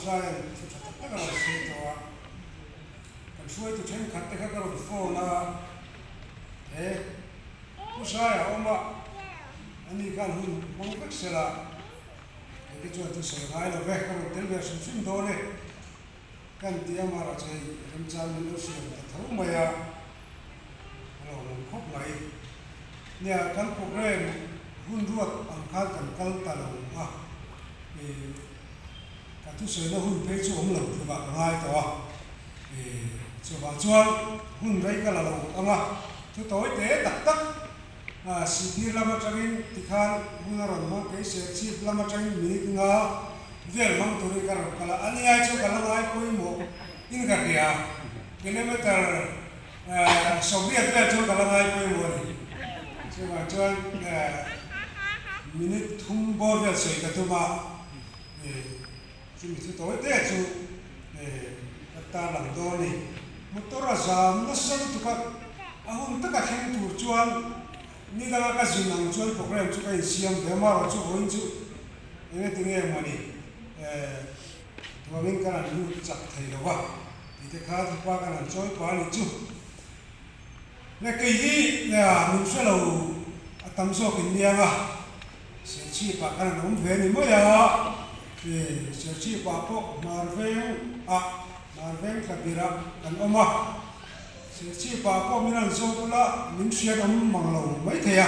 Zaian thu tha tak tak a rawn sawi tawh a, kan hruaitu thenkhat te kha ka rawn phone a, he Pu Saia awm a, ani khan hun hmang vek sela, kei te chuan thusawi ngai lo ve, ka rawn tel ve hrim hrim dawn e. Kan ti a mara chu hei remchang min lo siam ta tho mai a, a lo awm khawp mai. Nia, kan program hun ruat ang khan kan kal ta lo a, ih ka thusawina hun phei chu awm lo tlukah ka ngai tawh a, ih chuvang chuan hun rei ka la lo ang a, thu tawi te tak tak sihtir lam atangin tikhan hun a rawn hmang kei serchhip lam atangin minute nga vel hmang turin ka rawn kal a, a ni ai chu ka la ngai pawimawh in ka hria, kilometer 80 vel chuan ka la ngai pawimawh a ni. Chuvang chuan minute thum bawr vel sawi ka tum a, chumi thu tawi te chu ka tarlang dawn a ni. Motor a zam nasa lutuk a, a hun taka thleng tur chuan Ni danga ka zin ang chuan program chu ka insiam ve a, marawh chu vawiin chu enge ti nge mawni duangin kan han lut chak thei lo va tih te kha thupa kan han chawi pah a nih chu. Le kei hi min hre lo a tam zawk in niang a, Serchhip ah kan han awm ve a ni mai a, Serchhip ah pawh Hmarveng ah Hmarveng thlabir ah kan awm a. Serchhip ah pawh min rawn zawt ula min hriat awm mang lo mai thei a,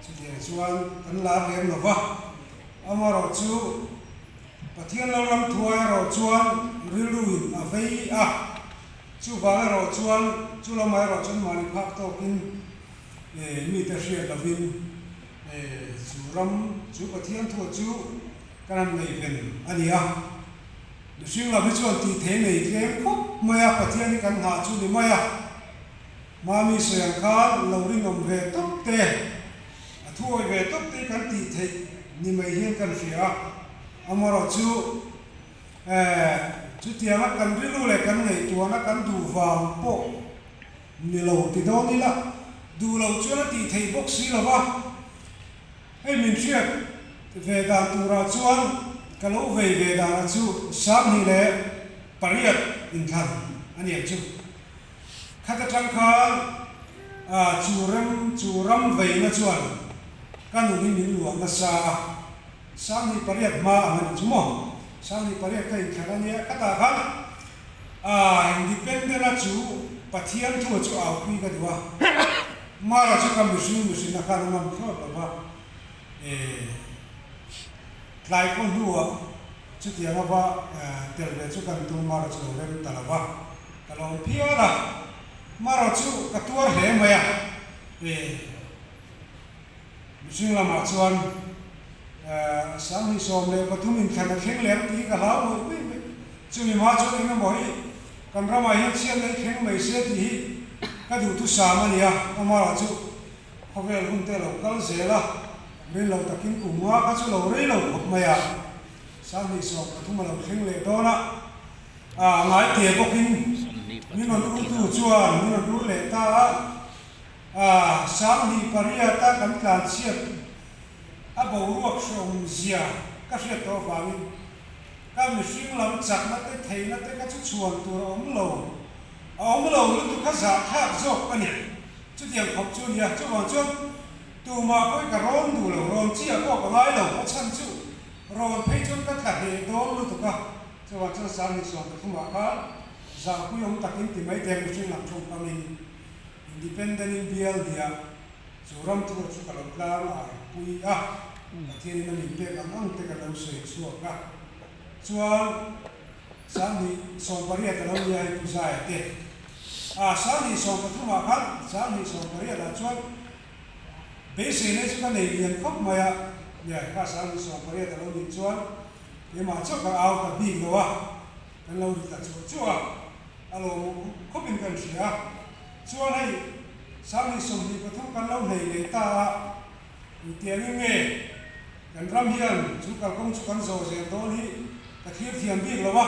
chutiang chuan kan lar lem lo va. Amaherawh chu Pathian Lalram thuai erawh chuan rilru in a vei a, chuvang erawh chuan chu lamah erawh chuan mahni phak tawkin mite hriat lovin chu ram chu Pathian thua chu kan han ngaihven a ni a. Mihring lam hi chuan tih thei nei tlem khawp mai a, Pathian hi kan nghah chu ni mai a. Mami sawi ang khan lo rinawm ve tawp te, a thuawi ve tawp te hi kan tih theih ni mai hian kan hria a. Amaherawh chu eh chutianga kan rilru leh kan ngaihtuahna kan duh vang pawh ni lo ti dawn ila, duh loh chuan a tih theih bawk si lo va. Hei min hriat ve dan turah chuan ka lo vei ve danah chu 28 inthlan a ni ang chu. Khat atang khan chu rem chu ram veina chuan ka nun hi min luah nasa a, 28 hma ang a ni chu maw? 28 ka inthlan a nia, khatah khan independent a chu Pathian thu chu aupui ka duh a. Mara chu ka mihring mihrinna khan a ngam thlawt lo va, eh tlai kaw hnuah chutiang ava tel ve chu kan tum Mara chu lo rem ta lo va, ka lo awm phian a, Mara chu ka tuar hle mai a, eh mihring lamah chuan 2013 inthlan a thleng leh ang tih hi ka hlau ngawih ngawih mai, chumi hma chuan eng emaw hi Kan ramah hian chhiat lei thleng mai se tih hi ka duhthusam a ni a, amaherawh chu khawvel hun te a lo kal zel a, rin lo takin kum nga kha chu lo rei lo khawp mai a, 2013 a lo thleng leh dawn a, a ngaite bawkin min rawn urtu chuan min rawn ur leh ta a, a 2008 a kan tlanchhiat a boruak hreawm zia ka hriat tawh avangin Ka mihring lam chakna te theihna te kha chu chhuan tur a awm lo. A awm lo lutuk kha zahthlak zawk a ni. Chutiang khawp chu a nia. Chuvang chuan tumah pawhin ka rawn duh lo, rawn chiah pawh ka ngai lo. A chhan chu rawn phei chuan ka tla hneh dawn lutuk a. Chuvang chuan 2013 ah khan zahpui awm takin ti mai te mihring lam tawngkamin Independent in bial nia chu ram thu chu ka lo tlang a pui a, Pathianin a min pek ang ang te ka lo sawi chhuak a, chuan 2018 a lo nia hei Pu Zaia te a 2013 ah khan 2018 ah chuan beiseina chu ka nei lian khawp mai a, nia kha 2018 a lo nih chuan keimah chauh ka au ta bik lo a, kan lo ri ta chuah chuah a. A lawmawm khawpin kan hria. Chuan hei 2023 kan lo hlei leh ta a, engtiangin nge kan ram hian chu kalkawng chu kan zawh zel dawn hi ka thlir thiam bik lo a,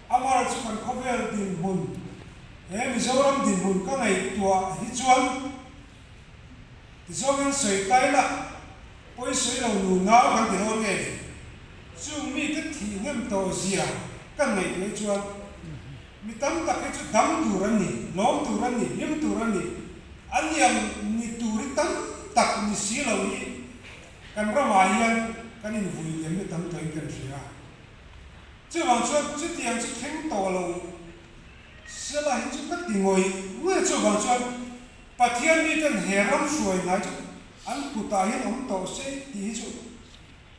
amaherawh chu kan khawvel dinhmun he Mizoram dinhmun ka ngaihtuah hi chuan tizawngin sawi tai la pawi sawi lo nu nau kan ti dawn nge ni? Chung mite thih hnem tawh zia. Kan ngaihtuah hi chuan mi tam tak hi chu dam tur an ni, lawm tur an ni, hlim tur an ni, an ni ang ni tur hi tam tak ni si lo hi kan ramah hian kan invui liam hi tam tawhin kan hria. Chuvang chuan chutiang chu thleng tawh lo sela hi chu ka ti ngawih ngawih a, chuvang chuan Pathian miten he ram hruai ngai chu an kutah hian awm tawh se tih hi chu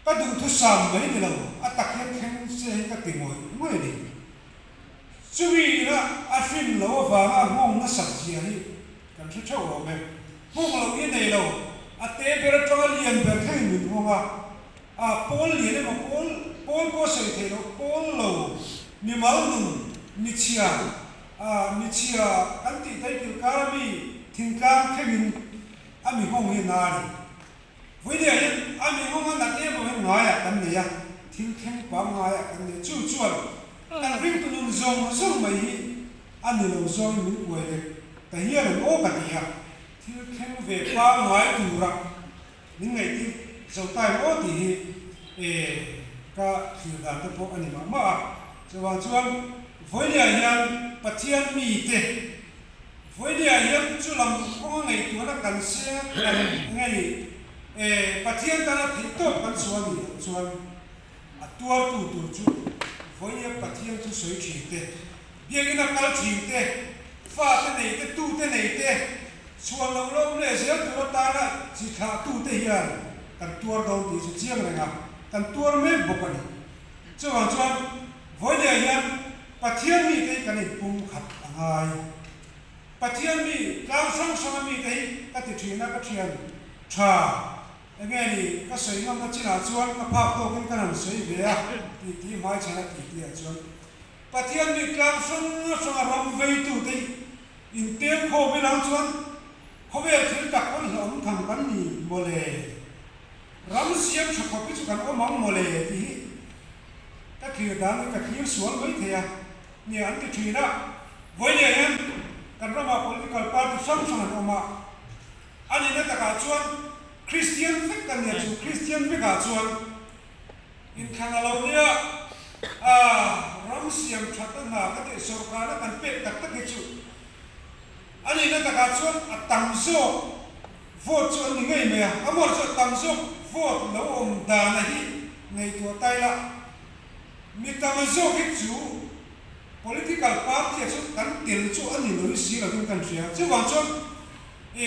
ka duhthusam mai ni lo, a tak hian thleng se hi ka ti ngawih ngawih a ni. Chumi ina a hrin lo avanga a nghawng nasat zia hi kan hre theuh awm e. Nghawng loh hi nei lo, a te ber atanga lian ber thlengin min nghawng a, a pawl lian emaw pawl pawl pawh sawi theih loh pawl lo mimal nun michhia a michhia kan tih daih kil kara mi thingtlang thlengin a mi nghawng hi na a ni. Vawinia hian a mi nghawng a nat em awm ngaiah kan nei a, thil thleng pangngaiah kan nei. Chu chuan kan ringtu nun zawng zawng mai hi a ni lo zawngin min kuai leh ta hial ang aw ka ti a, thil thleng ve pangngai tura Min ngaihtir zo ta em aw tih hi e ka thlir dan te pawh a ni mah mah a. Chuvang chuan Vawinia hian Pathian mite Vawinia hian chu lam kawnga ngaihtuahna kan seng a kan ngei e Pathian tana theihtawp kan chhuah a nih loh chuan a tuartu tur chu Vawinia Pathian chu sawi thin te Biakina kal thin te, fate nei te, tute nei te, chhuan loh la awm leh zel tur atana chi thlah tute hian kan tuar dawn tih chu chiang reng a, kan tuar mek bawk a ni. Chuvang chuan Vawinia hian Pathian mite hi kan inpum khat a ngai. Pathian mi tlang hrang hranga mite hi ka ti thin a, ka thian tha. Enge ni, ka sawi ngamna chinah chuan ka phak tawkin ka han sawi ve a tih tih hmaichhan a tih tihah chuan Pathian mi tlang hrang hranga ram veitute intel khawm ilang chuan khawvel thil tak pawn hlauhawm tham kan ni mawle. Ram siam tha khawp hi chu kan awm ang mawle tih hi ka thlir dan hi ka thlir sual mai thei a nia an ti thin a. Vawinia hian kan ramah political party hrang hrang an awm a, a nihna takah chuan Kristian vek kan nia chu Kristian vekah chuan Inthlan a lo nia, a ram siam thatna hna ka tih sawrkarna kan pek tak tak hi chu a nihna takah chuan a tam zawk vote chu an ni ngei mai a, a mawr chu a tam zawk vote lo awm dana hi ngaihtuah ta ila mi tam zawk hi chu political party ah chuan kan tel chu a ni lo hi si lovin kan hria. Chuvang chuan e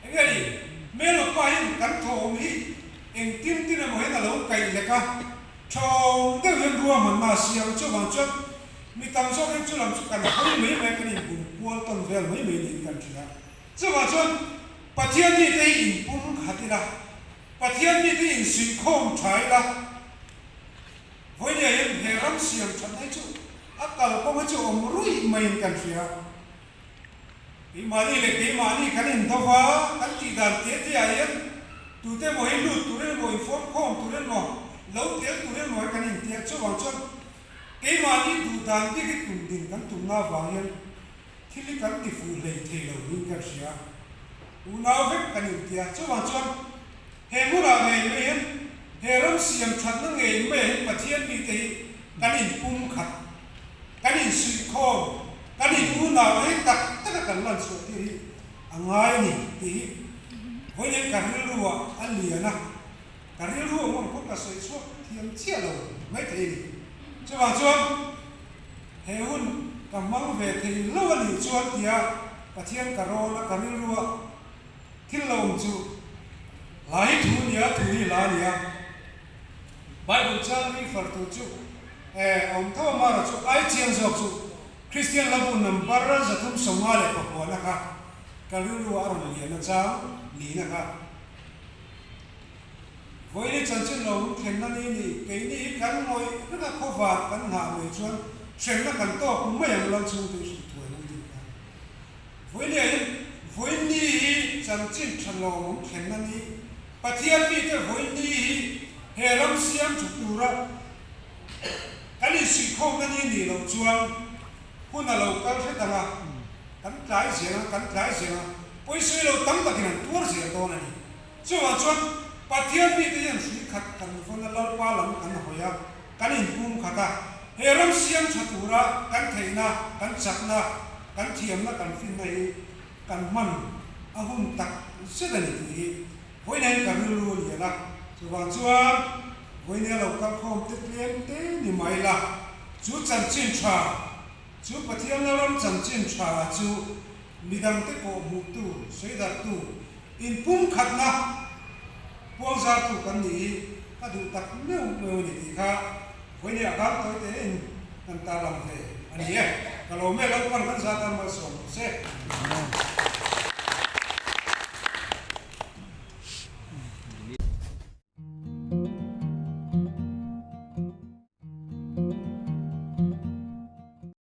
eng nge ni hmelma pa hian kan thawm hi Engtin tin emaw hian a lo kaih lek a, thawng deuh hian ruahmanna a siam a, chuvang chuan mi tam zawk hian chu lam chu kan hawi mai mai a, kan inbum kual tawn vel mai mai niin kan hria. Chuvang chuan Pathian mite hi inpum khat ila, Pathian mite hi insuihkhawm tha ila, vawinia hian he ram siam thatna hi chu a kalkawng hi chu awm ruih maiin kan hria. Keimahni leh keimahni kan indo va, kan tih dan te te ah hian tute emaw hi lut turin emaw, inform khawm turin emaw, lo tel turin emaw hi kan inti a. Chuvang chuan keimahni duh dan bik hi tum din kan tumna avang hian thil hi kan ti fuh hlei thei lo niin kan hria. Unau vek kan inti a. Chuvang chuan he hmunah ngei mai hian he ram siam thatna ngei maiah hian Pathian mite hi kan inpum khat. Kan insuihkhawm, kan inunau ei tak taka kan lan chhuah tir hi a ngai a ni tih hi vawiin ka rilru ah a lian a, ka rilru ang ang pawh ka sawi chhuak thiam chiah lo mai thei a ni. Chuvang chuan he hun ka hmang ve thei lo a nih chuan tia Pathian ka rawn a, ka rilru a thil lo awm chu hla hi thu a ni a, thu hi hla a ni a. Bible chang refer tur chu eh awm tho a mara chu ai chiang zawk chu Kristian hlabu number 359 na kha ka rilru a rawn lian a chang lina kha Vawiini chanchin lo hung thlenna ni ni keini hi kan ngawih reng a khawvar kan nghah mai chuan hremna kan tawk mai ang lal chhung te i hrilh thuai ang tih kha Vawinia hian vawiini hi chanchin tha lo hung thlenna ni Pathian mite vawiini hi he ram siam tha tura kan insuihkhawmna ni nih loh chuan hun a lo kal hret ang a, kan tlai zel ang, kan tlai zel ang, pawisawi lo tam takin an tuar zel dawn a ni. Chuvang chuan Pathian mite hian hrui khat kan vawn a, Lalpa lam kan hawi a, kan inpum khat a. He ram siam tha tura kan theihna, kan chakna, kan thiamna, kan finna hi kan hman a hun tak zet a ni tih hi vawiin hian ka rilru a lian a. Chuvang chuan vawiin a lo kal khawm te tlem te ni mai la, chu chanchin tha, chu Pathian Lalram chanchin tha chu midangte pawh hmuhtu, sawidarhtu, inpumkhatna puangzartu kan nih hi ka duh tak meuh meuh a ni tih kha vawiin a gang tawi tein kan tarlang ve a ni e. Ka lo mel Lalpan kan zat a malsawm rawh se.